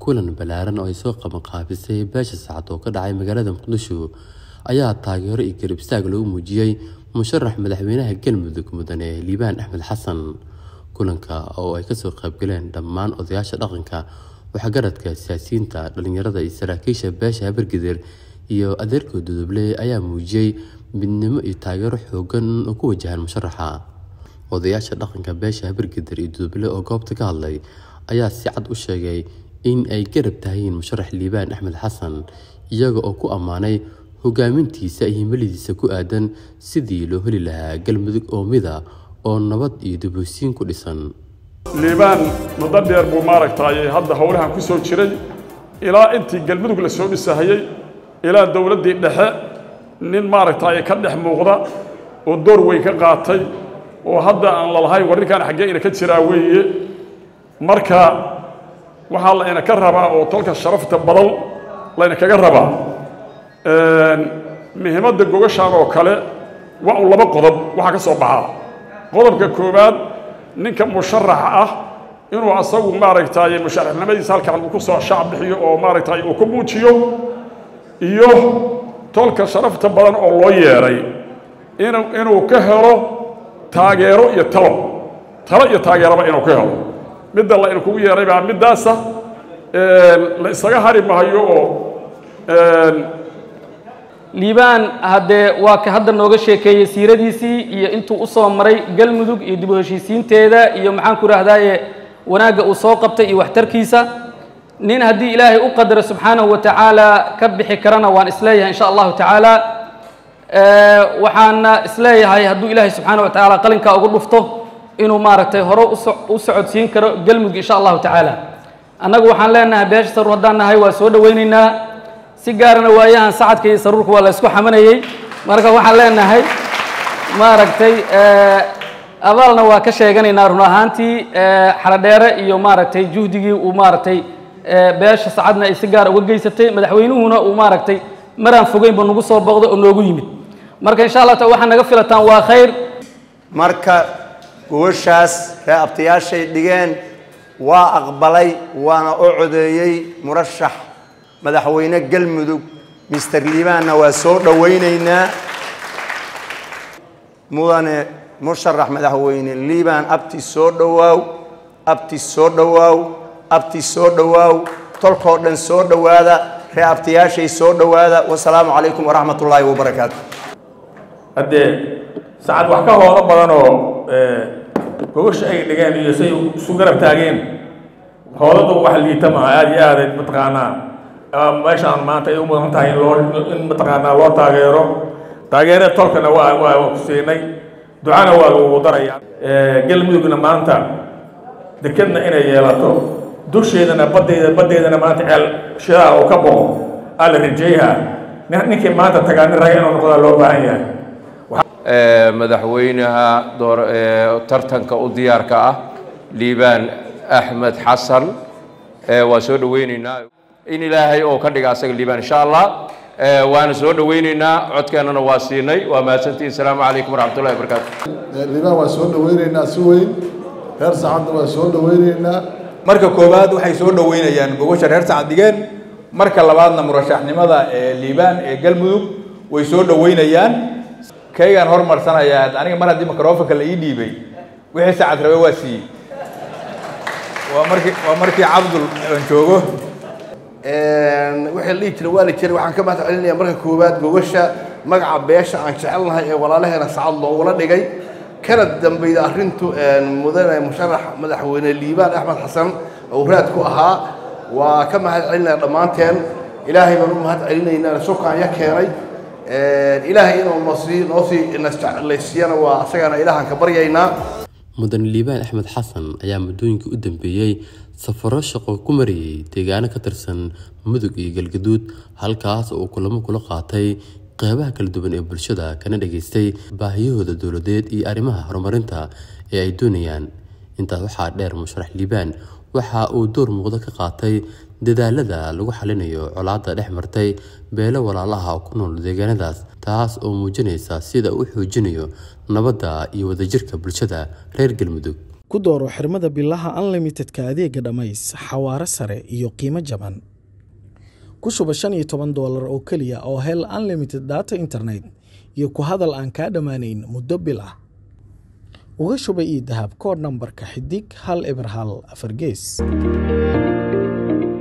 Kulan ballaaran oo ay soo qabanqaabisay beesha Sacad oo ka dhacay magaalada Muqdisho ayaa taageero iyo garab istaag loogu muujiyay musharax madaxweynaha Galmudug Mudane Liibaan Axmed Xasan. Kulanka oo ay kasoo qaybgaleen dhammaan odayaasha dhaqanka, waxgaradka, siyaasiyiinta, dhalinyarada iyo saraakiisha beesha Habargidir iyo adeerka Duduble ayaa muujiyay midnimo iyo taageero xooggan oo ku wajahan musharaxa. Odayaasha dhaqanka beesha Habargidir iyo Duduble oo goobta ka hadlay ayaa si cad u sheegay in ay garab tahayiin musharax Liibaan Axmed Xasan, iyaga oo ku ammaanay hogaamintiisa iyo himiladiisa ku aadan sidii loo heli lahaa Galmudug oo mida oo nabad iyo dib u heshiisiin ku dhisan. Liibaan muddo dheer buu maaragtay hadda howlahan ku soo jiray, ilaa intii Galmudug la soo dhisahayey ilaa dowladdii dhexe, nin maaragtay ka dhex muuqda oo door weyn ka qaatay oo hadda aan lalahayn war ninkaan xaggee ina ka jiraa weeye. Marka waxaa la ina ka rabaa oo tolka sharafta badan layna kaga rabaa muhiimadda gogashaan oo kale waa un laba qodob. Waxaa ka soo baxaa qodobka koowaad, ninka musharaxa ah inuu asagu maaragtay musharaxnimadiisa halkan uu ku soo shaac bixiyo oo maaragtay uu ku muujiyo, iyo tolka sharafta badan oo loo yeeray inuu ka helo taageero iyo talo iyo taageeraba inuu ka helo. Midda la inkugu yeeray baa middaasa la isaga hari mahayo oo Liibaan haddee waa ka hadda nooga sheekeeyey siiradiisii iyo intuu u soo maray Galmudug iyo dib u heshiisiinteeda iyo maxaan ku rahdaaye wanaagga uu soo qabtay iyo waxtarkiisa. Nin haddii Ilaahay u qadaro subxaanahu wa tacaala ka bixi karana waan isleeyahay insha Allahu tacaala. Waxaana isleeyahay hadduu Ilaahay subxaanahu wa tacaala qalinkaa ugu dhufto inuu maaragtay hore u socodsiin karo Galmudug insha Allahu tacaala. Annagu waxaan leenahay beesha Saruur haddaan nahay waa soo dhowaynaynaa, si gaarana waayahan Sacadka iyo Saruurka waa la isku xamanayey. Marka waxaan leenahay maaragtay abaalna waa ka sheeganaynaa run ahaantii Xaradheere iyo maaragtay juhdigii uu maaragtay beesha Sacadna ay si gaar uga geysatay, madaxweynuhuna uu maaragtay maraan fogeynba nagu soo booqday oo noogu yimid. Marka insha Allah ta waxaa naga filataan waa khayr. Marka gogoshaas ree abtayaashay dhigeen waa aqbalay, waana u codeeyey murashax madaxweyne Galmudug Mister Liibaanna waa soo dhowaynaynaa. Mudane musharax madaxweyne Liibaan, abti soo dhowaaw, abti soo dhowaaw, abti soo dhowaaw, tolkoo dhan soo dhowaada, ree abtayaashay soo dhowaada. Wasalaamu calaykum waraxmat ullaahi wabarakaatu. Haddee Sacad wax ka hoodo badan oo gogosha ay dhigeen iyo say isu garab taageen, hoodadu wax liita maaha, aada iyo aaday mataqaanaa meeshaan maanta ay u mudan tahay in loo in mataqaanaa loo taageero. Taageerada tolkana waa ku siinay, ducana waa lagugu daraya. Galmudugna maanta dekedna inay yeelato, dusheedana baddeedana maanta ceel shidaal oo ka boqo aa la rajeeyaa. Ninkii maanta tagaa nin raga inuu noqdaa loo baahan yahay. Madaxweynaha door tartanka u diyaarka ah Liibaan Axmed Xasan waa soo dhoweyneynaa, in Ilaahay oo ka dhiga asaga Liibaan insha Allah. Waana soo dhoweyneynaa, codkeennana waa siinay. Waa mahadsantihin. Asalaamu calaykum waraxmatullahi wabarakaatu. Liibaan waa soo dhoweyneynaa si weyn, reer Sacadna waa soo dhoweyneynaa. Marka koowaad waxay soo dhoweynayaan gogosha reer Sacad dhigeen, marka labaadna murashaxnimada ee Liibaan ee Galmudug way soo dhoweynayaan. Kaygaan hormarsanayaa aniga, mar haddii microfonka la ii dhiibay, wixii Sacad rabe waa siiyey. Waa markii Cabdul aan joogo wixii la dhihi jiray waa la jiray. Waxaan ka mahad celinaya marka koowaad gogasha magaca beesha aan jecelnahay ee walaalaheena Sacad loogula dhigay, kana dambeyda arrintu mudane musharax madaxweyne Liibaan Axmed Xasan oo raad ku ahaa. Waa ka mahad celinaya dhammaanteen. Ilaahay baan u mahad celinaynaa sukaanya keenay. Ilaahay inuu noosii noosii nasjeclaysiiyana waa asagana Ilaahan ka baryaynaa. Mudane Liibaan Axmed Xasan ayaa muddooyinkii u dambeeyey safaro shaqo ku marayay deegaano ka tirsan Mudug iyo Galgaduud, halkaas oo uu kulamo kula qaatay qeybaha kala duwan ee bulshada, kana dhageystay baahiyahooda dowladeed iyo arrimaha horumarinta ee ay doonayaan. Intaas waxaa dheer, musharax Liibaan waxa uu door muuqda ka qaatay dadaalada lagu xalinayo colaadda dhex martay beelo walaalaha oo ku nool deegaanadaas, taas oo muujinaysa sida uu xoojinayo nabadda iyo wadajirka bulshada reer Galmudug. Ku dooro xirmada bilaha unlimitedka adeega dhammays, xawaare sare iyo qiimo jaban. Ku shuba $15 oo keliya oo hel unlimited data internet iyo ku hadal aan kaa dhammaanayn muddo bil ah. Uga shuba ii Dahab koodh nambarka xidig 101 4 gees.